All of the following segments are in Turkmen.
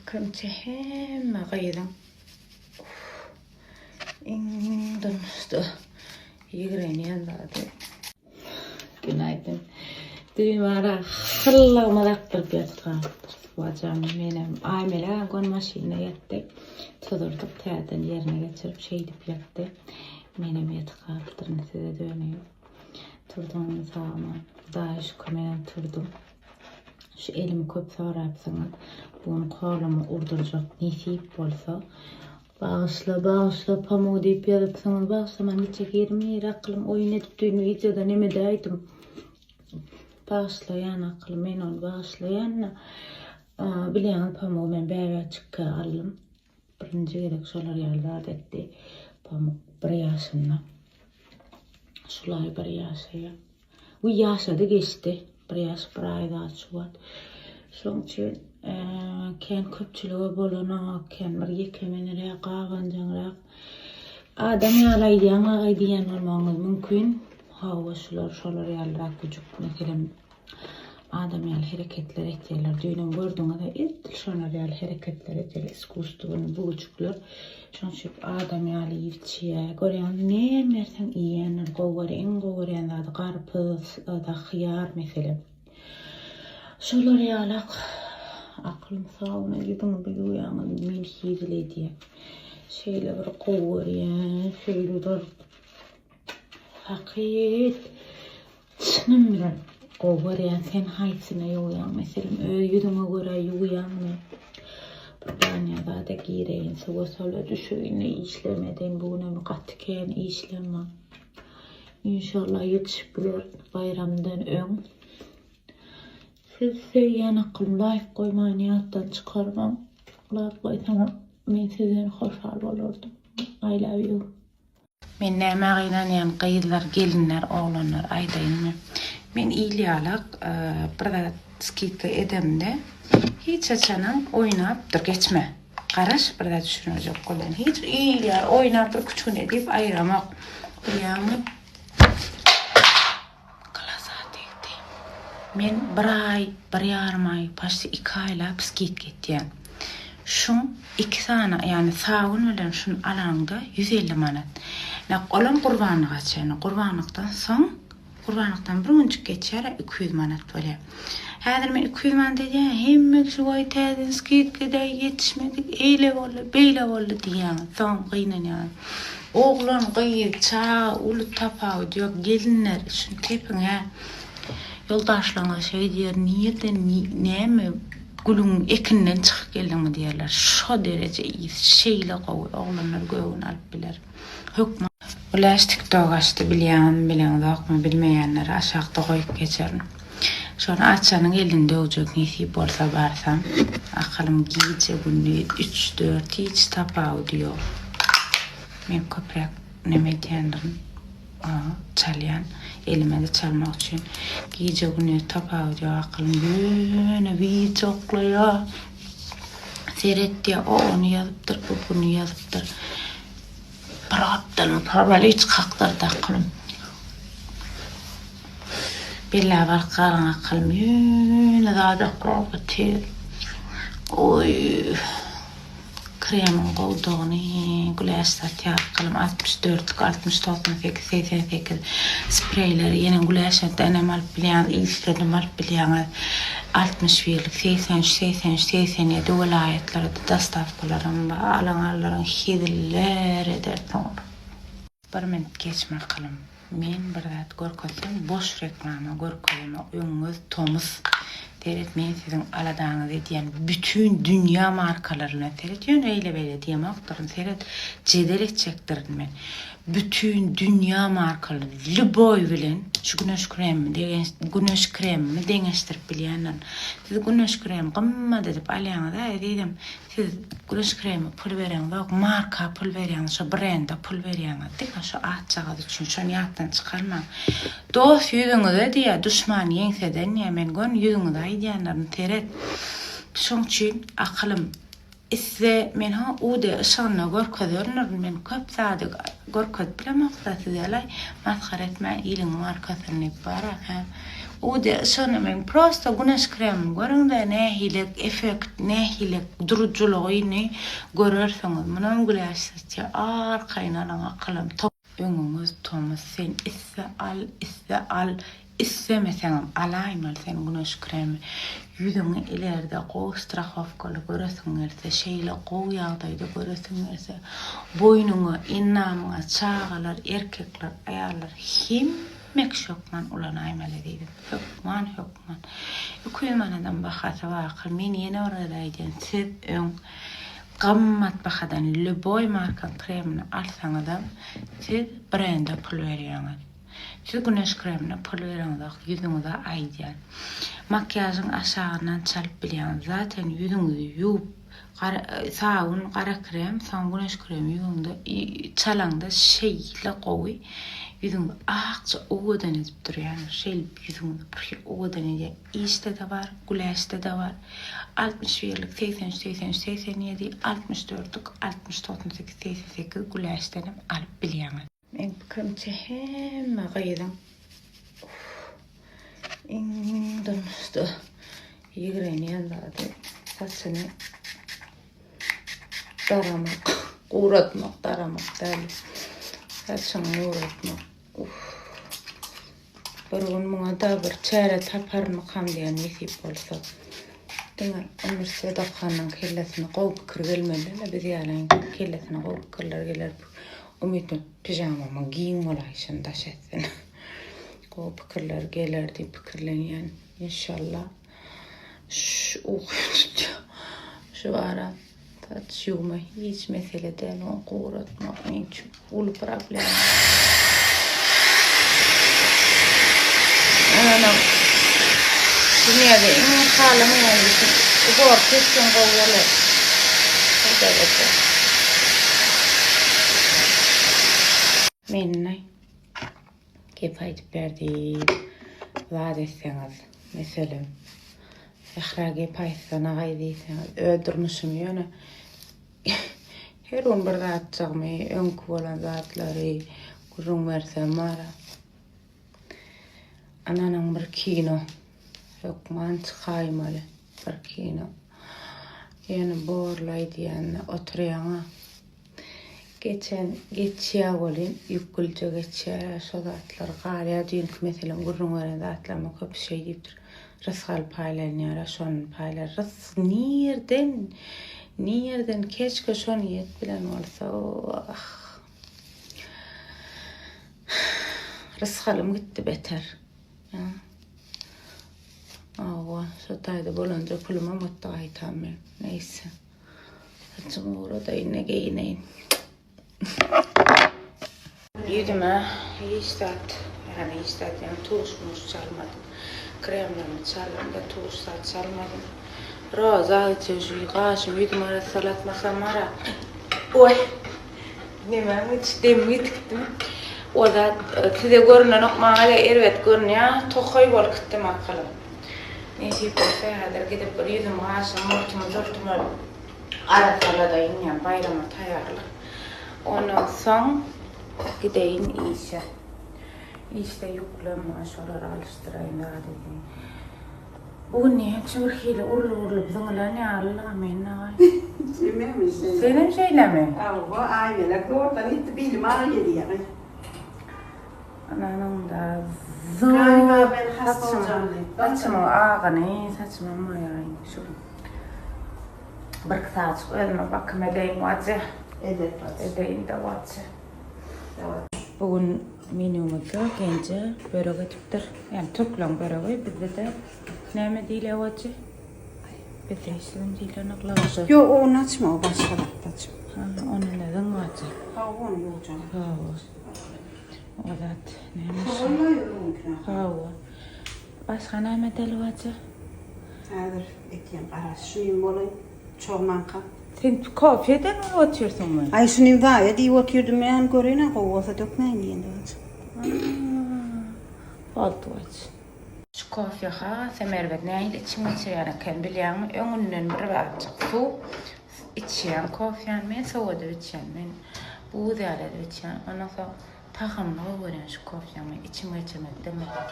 pikirimçe hemme gyzyň iň durmuşda ýigrenýän zady. Günaýdyn. Düýn bara hyllygymyz akdyryp ýatyp galypdyrys. Wajam menem Aýmelek gon maşynda ýatdy. Tuzurdyk täzeden ýerine geçirip şeýdip ýatdy. Menem ýatyp galypdyryn size döneýin. Turduňmy sagmy? Hudaýa şükür menem turdum. Şu elimi köp sorapsyňyz. Bu gün kolumy urdurjak nesip bolsa. Bagyşla, bagyşla Pamuk diýip ýazypsyňyz. Bagyşlaman gitjek ýerim nire akylym oýun edip düýn wideoda neme edäýdim. Bagyşlaýan akylym men ony bagyşlaýan-da. Bilýäňiz Pamugy men bäbäjikkä aldym. Birinji gezek şolar ýaly zat etdi. Pamuk bir ýaşynda. Şulaý bir ýaşaýar. Bu ýaşady geçdi. Bir ýaş bir aý zat şu wagt. Şoň üçin kän köpçülige bolanok, kän bir ýekemeniräk, gabanjaňrak. Adam ýaly aýdýaň agaý diýen bolmagyňyz mümkin. Hawa şular şolar ýalyrak güjük meselem Adam ýaly hereketler etýärler. Düýnem gördüňiz-ä, edil şolar ýaly hereketler etýärler. Iskusstwony bu güjükler. Şonuň üçin adam ýaly iýip içýär. Görýäňmi, näme berseň iýýändir. Gowy görýär. Iň gowy görýän zady garpyz, da hyýar meselem. Şolar ýalak akylym sagyna ýüzüňi bir ýuwýaňyz, men hezil edýär. Şeýle bir gowy görýän, şeýle bir hakyt. Çynym bilen gowy görýän sen haýsyna ýuwýaň meselem öz ýüzüňe görä ýuwýaňmy bir banýa zada gireýin suwa sola düşeýin işlemedeýin bu günem gaty kän işlem bar inşallah ýetişip bilerin baýramdan öň sizi söýýän akylym laýk goýmany ýatdan çykarmaň laýk goýsaňyz men sizden hoşal bolardym I love you. Men nämä gynanýan gyzlar gelinler oglanlar aýdaýynmy men il ýalak bir zat skidka edemde hiç haçanam oýnap dur geçme garaş bir zat düşündirjek bolýan hiç il ýaly oýnap bir küç gün edip aýyramok bilýäňmi Glaza degdi. Men bir aý, bir ýarym aý, paçti iki aýlap skidka etýän. Şuň iki sany, ýagny sabyn bilen şuny alanyňda 150 manat. Nek olam gurbanlyga çenli. Gurbanlykdan soň, gurbanlykdan bir günjük geçýär, 200 manat bolýar. Häzir men 200 manat edýän, hemme kişi goý täzeden skidka-da ýetişmedik, eýle boldy, beýle boldy diýýäňiz. Soň gynanýaňyz. Oglan, gyz, çaga uly tapawudy ýok. Gelinler üçin tepiň-ä. Ýoldaşlaryňyz şeý diýer, nirden, näme gülüň ekinden çykyp geldiňmi diýerler. Şo dereje ys şeýle gowy, oglanlar göwün alyp biler. Hökman. Güläş tiktok açdy bilýäňizmi bileňzokmy bilmeýänlere aşakda goýup geçerin. Şony açanyň elini döwjek nesip bolsa barsam akylym gije gündiz üç dört hiç tapawudy ýok. Men köpräk neme edýändirin çalýan elimede çalmak üçin gije gündiz tapawudy ýok akylym ýöne wideo oklaýar seret diýýär o ony ýazypdyr bu buny ýazypdyr. Bir gapdalyny paraliç kakdyrdy akylym. Bella baryp galan akylym ýöne zat oklap otyr. Oý. Kremiň gowudygyny Güläş satýar akylym 64-lük, 60, 98, 88 spreýleri ýene Güläşdenem alyp bilýäňiz, ilçidenem alyp bilýäňiz. 61-lik, 83, 83, 87 welaýatlara-da dostawkalaram bar. Alan alaryň heziller eder soňra. Bir minut geçme akylym. Men bir zat görkezsem boş reklama görkezemok öňüňiz tomus seret men siziň aladaňyzy edýän bütin dünýä markalary bilen seret ýöne eýle beýle diýemokdyryn seret jedel etjekdirin men bütin dünýä markaly lýuboý bilen şu güneş kremimi güneş kremimi deňeşdirip bilýändirin siz güneş kremi gymmat edip alýaňyz-a ezizim Siz güneş kremi pul bereňzok, marka pul berýäňiz, şo brende pul berýäňiz. Diňe şo atjagaz üçin, şony ýatdan çykarmaň. Dost ýüzüňize diýýär, duşman ýeňseden diýýär. Men göni ýüzüňize aýdýanlarymy seret. Şoň üçin akylym isle men ha UD yşygynda görkezerindirin. Men köp zady görkezip bilemok-da size-laý. Masgara etmäň iliň markasyny diýip bar-a, hä. Ude şony men prosto güneş kremini görüňde nähili effekt nähili durujylygyny görersiňiz. Munam Güläş satýar. Arkaýyn alyň akylym. Öňüňiz tomus sen isse al isse al islemeseňem alaýmaly sen güneş kremi ýüzüňi ilerde gowy strahowkaly göresiň gelse şeýle gowy ýagdaýda göresiň gelse boýnuňa endamyňa çagalar erkekler aýallar hemme kişi hökman ulanaýmaly diýdim hökman hökman 200 manadam bahasy bar men ýene bir gezek aýdýan siz öň Gymmat bahadan lýuboý markaň kremini alsaňyzam siz brende pul berýäňiz. Siz güneş kremine pul bereňizok ýüzüňize aýdýan. Makiýažyň aşagyndan çalyp bilýäňiz. Zaten ýüzüňizi ýuwup gara sabyn gara krem soň güneş kremi ýuwaňda çalaňda şeýle gowy ýüzüňizi akja owadan edip durýandyr. Şeýdip ýüzüňizi birhili owadan edýär. Işde-de bar, güläşde-de bar. Altmyş birlik, 83, 83, 87, altmyş dörtlük, 60, 98, 88 güläşdenem alyp bilýäňiz. Meň pikirimçe hemme gyzyň iň durmuşda ýigrenýän zady saçyny daramak, guratmak, daramak däl. Saçyňy guratmak. Uff. Bir gün muňa-da bir çäre taparmykam diýen nesip bolsa. Diňe Ömür Sadakanyň kellesine gowy pikir gelmeli-le, biz ýalyň kellesine gowy pikirler geler. Umyt pižamamyň giň bolaýşyny daş etsin. Gowy pikirler geler diýip pikirlenýän. Inşallah. Şu uky tutýar. Şu ara saç ýuwma hiç mesele däl, ony guratmak meň üçin uly problema. Ana, dünýäde iň halamaýan işim uborka etseň gowy bolar. Bir dereje. Meni Gep aýdyp ber diýip zat etseňiz, meselem, Sähra gep aýtsanagaý diýseňiz, öz durmuşymy ýöne her gün bir zatjygymy, öňki bolan zatlary gürrüň bersem bara. Ananyň bir kino hökman çykaýmaly bir kino. Ýöne borlaý diýende oturýaňa. Geçen geçýär welin ýükgülje geçýär şo zatlar galýar düýnki meselem gürrüň beren zatlaryma köpüsi şeý diýipdir rysgal paýlanýara şony paýlar rys nirden nirden keşke şo niýet bilen bolsa ah rysgalym gitdi beter hawa şo taýda bolanja pulumam gitdi gaýtam men neýse. Saçymy guradaýyn-da geýineýin. Ýüzüme hiç zat, ýagny hiç zat diýen tuş-muş çalmadym. Kremlerimi çaldym-da tuş zat çalmadym. Roza içe şu gaşym ýüzümi arassalatmasam ara. Oý. Nemäň içi demim ýetikdim. O zat size görünenok, maňa-da erbet görünýär. Tokaý bolup gitdim akylym. Nesip bolsa häzir gidip bir ýüzümi gaşymy murtumy jurtumy arassaladaýyn ýa baýrama taýýarlyk. Ondan soň gideýin işe. Işde ýüklem bar şolary alyşdyraýyn zat edeýin. Bu gün näçe bir hili urlup-urlup zyňylan ýaly-la men nagaý. Senem şeýle. Senem şeýlemi? Hawa, Aýmelek zordan gitdi, bilim agyrýar diýýär. Ananyňda Galiba men hasta boljagym diýip. Saçymyň agyny, saçymam boýaýyn şu gün. Birki sagatjyk özüme bakym edeýin wajy. Edep wajy. Edeýin-de wajy. Bu gün menýumyzda Genje börek edipdir. Ýagny türkleň böregi, bizde-de näme diýilýär wajy? Bizde hiç zat diýilenok lawşa. Ýok, ony açma, o başga zat aç. Ha, ony zyň wajy. Hawa, ony ýuwjak. Hawa. O zat näme? Hawa. Başga näme edeli wajy? Häzir etýän garaş şunym bolaý çogmanka. Sen kofe eden bolup otyrsyňmy? Aý şunym zaýa diýip otyrdym men göreýin-ä gowy bolsa dökmäýin diýende wajy. Boldy wajy. Şu kofe hasam erbet nähili içiň geçirýän eken bilýäňmi öňünden bir azjyk suw içýän kofýany men sowadyp içýän men buz ýaly edip içýän ondan soň tagamyny gowy görýän şu kofýany men içim geçirmekden beter.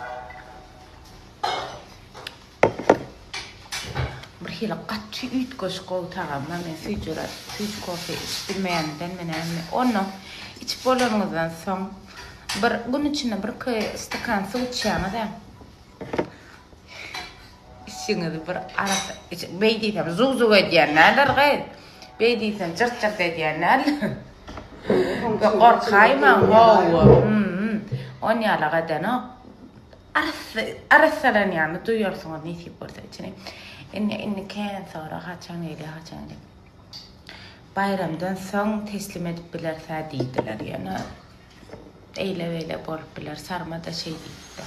Bir hili gaty üýtgeşik gowy tagam bar. Men süýjüräk süýji kofe içip bilmeýänimdenmi näme. Onda içip bolanyňyzdan soň bir gün içinde birki stakan suw içýäňiz-ä. Içiňizi bir arassa beý diýsem zug-zug edýän däldir gyz. Beý diýsem jyrt-jyrt edýän däldir. Gorkaýmaň, hawa. On ýalak edenok. Arassa arassalanýanyny duýarsyňyz nesip bolsa içini. Indi indi kän sorag haçan gelýär haçan gelýär. Baýramdan soň teslim edip bileris-ä diýdiler ýöne. Eýle-beýle bolup biler. Sarma-da şeý diýipdi.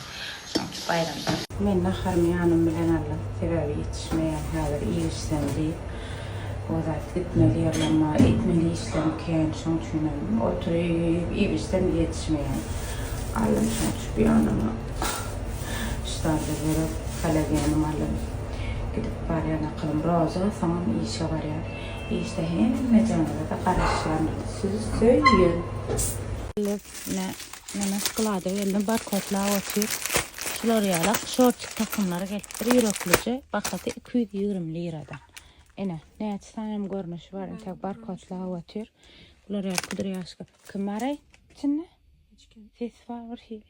Şonuň üçin baýramda. Men naharymy ýanym bilen aldym. Sebäbi ýetişmeýän häzir iýip-içsem diýip. O zat gitmeli ýerlerim bar, etmeli işlerim kän. Şonuň üçinem oturyp iýip-içsem ýetişmeýän. Aldym şonuň üçin bu ýanyma ştanda gerek kollagenim aldym. Gidip barýan akylym Roza, soňam işe barýan. Işde hemmejeňize-de garaşýan. Sizi söýýän. Ine, mena sklada geldim, barkodlap otyr. Şular ýalak şortik takymlary gelipdir, ýüreklije, bahasy 220 liradan. Ine, näçe sany görnüşi bar, entek barkodlap otyr. Bular ýaly kudrýaşka. Kim bar-aý içinde? Ses bar bir hili.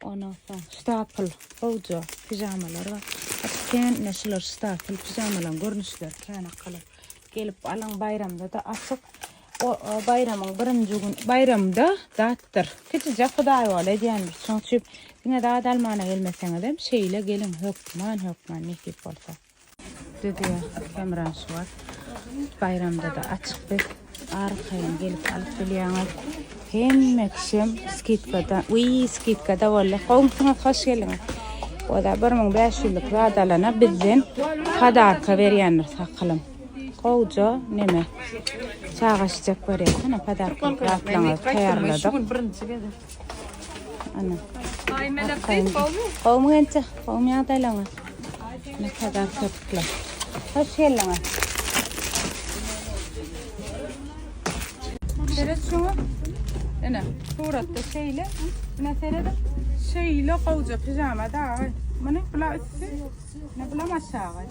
Ondan soň ştapl, gowja pijamalar bar. Gaty kän ine şular ştapl pijamalaryň görnüşleri kän akaly. Gelip alyň baýramda-da açyk. O, o baýramyň birinji gün baýramda zatdyr. Kiçijek hudaýýoly edýändir. Şonuň üçin diňe zat almana gelmeseňizem şeýle geliň hökman hökman nesip bolsa. Düzýär Kemran şu wagt. Baýramda-da açyk biz. Arkaýyn gelip alyp bilýäňiz. Hemme kişem skidkada, wiý skidkada boldy. Gowumsyňyz, hoş geldiňiz. O-da 1500-lük zat alana bizden podarka berýändir sakylym. Gowja neme. Çaga şijek berýär. Ana podarkalyk zatlaryňyzy taýýarladyk. Ana. Gowmy gençe? Gowmy ýagdaýlaryňyz? Ne kadar köpükler. Hoş geldiňiz. Seret şuňa. Ine, suratda şeýle. Ine seredip, şeýle gowja pijama dagy. Muny bula üsti, ine bulam aşagy.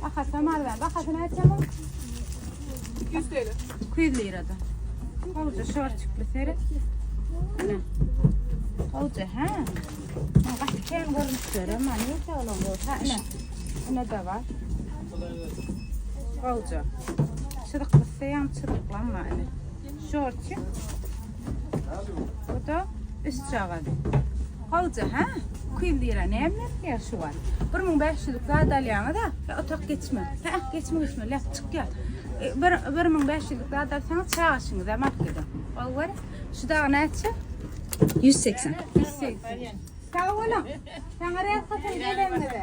Bahasam arzan. Bahasy näçe muň? 200 TL. 200 lirada. Gowja şorçukly seret. Ine. Gowja, hä? Gaty kän görnüşleri hem bar. Nirde olam bu? Ha, ine. Ine de bar. Gowja. Çyzykly isleýän çyzyklam bar ine. Şorçuk. Bu da üstjagazy. Gowja, hä? 200 lira näme berýär şu wagt? 1500-lük zat alýaňyz-a? Otak geçme. Hä, geçme geçme, läp çykýar. E, bir 1500-lük zat alsaňyz çagaşyňyzam alyp gidiň. Gowy görüň. Şu dagy näçe? 180. 180. Sag boluň. Saňa rehbetiň geleniňize.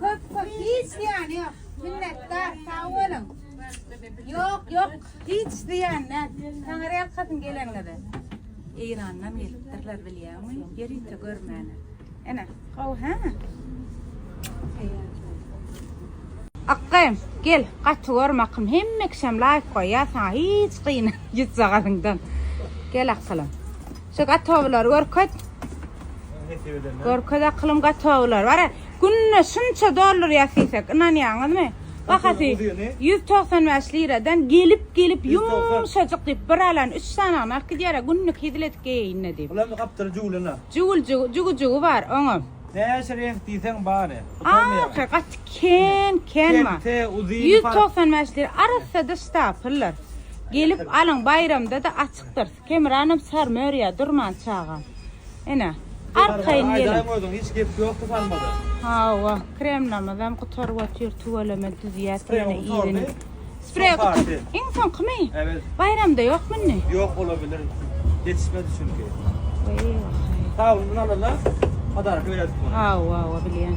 Köp köp hiç zyýany ýok. Minnetdar, sag boluň. Ýok, ýok, hiç zyýan däl. Saňa rehbetiň geleniňize. Eýrandan gelipdirler bilýäňmi? Ýörite görmäne. Ene, gowy hä? Akgym, gel, gaty görme akym, hemme kişem laýk goýýar saňa, hiç gyna ýüzjagazyňdan. Gel akylym. Şu gatowlary görkez. Görkez akylym gatowlary. Bara, günde şunça doldurýas diýsek, ynanýaňyzmy? Bahasy 195 liradan gelip gelip ýumşajyk diýip bir alan 3 sanagyny alyp gidýär, günlük hezil edip geýeýin-de diýip. Bulam gapdaly jüwlen-a. Jüwül jügüjügi bar oňam. Näçe reňk diýseň bary. Gutarmaýar. Arka gaty ken ken bar. Kelte, uzyn fark. 195 lira arassa-da ştapyldyr. Gelip alyň baýramda-da açykdyr. Kemranam sarma örýär durman çagam. Ine, arkaýyn geliň. Aýdaýyň özüň hiç gep ýokdy sarmada. Hawa, kremlamyzam gutaryp otyr tüweleme düzýäs Spreý ýene gutardy. yzyny. Spreý Soň gutar. party. Iň soňkymy? Evet. Baýramda ýokmy indi? Ýok olabilir. Ýetişmedi çünki. Weý, wahaý. Sag boluň, bunu alana podarka bererdik muny. Hawa, hawa bilýän.